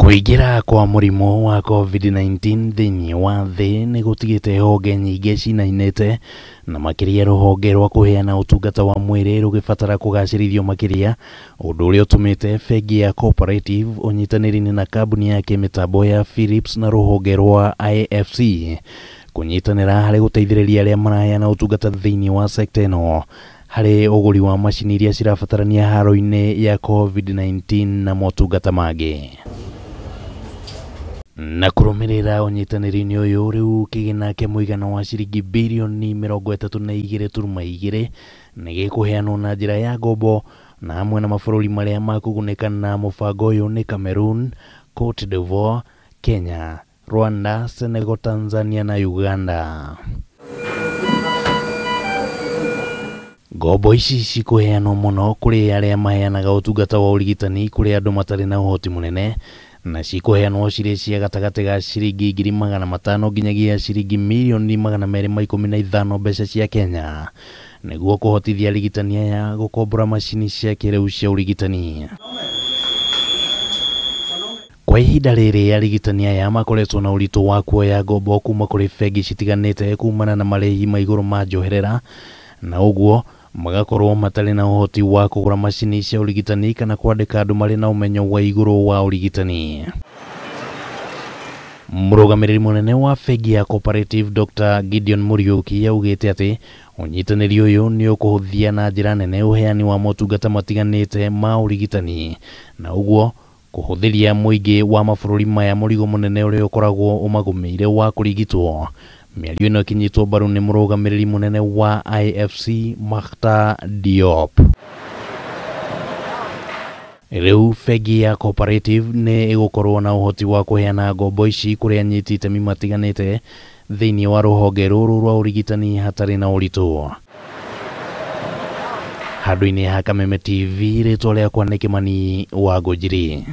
Kũingĩra kwa mũrimũ wa COVID-19 thĩinĩ wa thĩ nĩ gũtigĩte honge nyingĩ cinainĩte na makĩria rũhonge rwa kũheana ũtungata wa mwĩrĩ rũgĩbatara kũgacĩrithio makĩria, ũndũ ũrĩa ũtũmĩte bengi ya Cooperative ũnyitanĩri-inĩ na kambuni ya kĩmĩtambo ya Philips na rũhonge rwa IFC kũnyitanĩra harĩ gũteithĩrĩria arĩa maraheana ũtungata thĩinĩ wa sekta ĩno harĩ ũgũri wa macini iria cirabatarania haro-inĩ ya COVID-19 na motungata mangĩ. Na kũrũmĩrĩra ũnyitanĩri-inĩ ũyũ rĩu kĩgĩna kĩa mũigana wa ciringi birioni 32.2 nĩ gĩkũheanwo na njĩra ya ngombo na hamwe na mabũrũri marĩa makũgunĩka na mũbango ũyũ nĩ Cameroon, Cote d'Ivoire, Kenya, Rwanda, Senegal, Tanzania na Uganda. Ngombo ici cikũheanwo mũno kũrĩ arĩa maheanaga ũtungata wa ũrigitani kũrĩ andũ matarĩ na ũhoti mũnene na cikũheanwo cirĩ cia gatagatĩ ga ciringi 500,000 nginyagia ciringi mirioni 215 mbeca cia Kenya nĩguo kũhotithia arigitani aya gũkombora macini cia kĩrĩu cia ũrigitani. Kwa ihinda rĩrĩ arigitani aya makoretwo na ũritũ wa kuoya ngombo kuma kũrĩ bengi citiganĩte kumana na marĩhi ma igũrũ ma njoherera na ũguo magakorwo matarĩ na ũhoti wa kũgũra macini cia ũrigitani kana kwandĩka andũ marĩ na ũmenyo wa igũrũ wa ũrigitani. Mũrũgamĩrĩri mũnene wa bengi ya Cooperative Dr. Gideon Muriuki augĩte atĩ ũnyitanĩri ũyũ nĩ ũkũhũthia na njĩra nene ũheani wa motungata matiganĩte ma ũrigitani na ũguo kũhũthĩria mũingĩ wa mabũrũri maya mũrigo mũnene ũrĩa ũkoragwo ũmagũmĩire wa kũrigitwo. Mĩario ĩno ĩkĩnyitwo mbaru nĩ mũrũgamĩrĩri mũnene wa IFC Makhtar Diop. Rĩu bengi ya Cooperative nĩ ĩgũkorwo na ũhoti wa kũheana ngombo ici kũrĩ anyiti itemi matiganĩte thĩinĩ wa rũhonge rũrũ rwa ũrigitani hatarĩ na ũritũ. Handũ-inĩ ha Kameme TV, rĩtwa rĩakwa nĩ Kĩmani wa Ngũnjiri.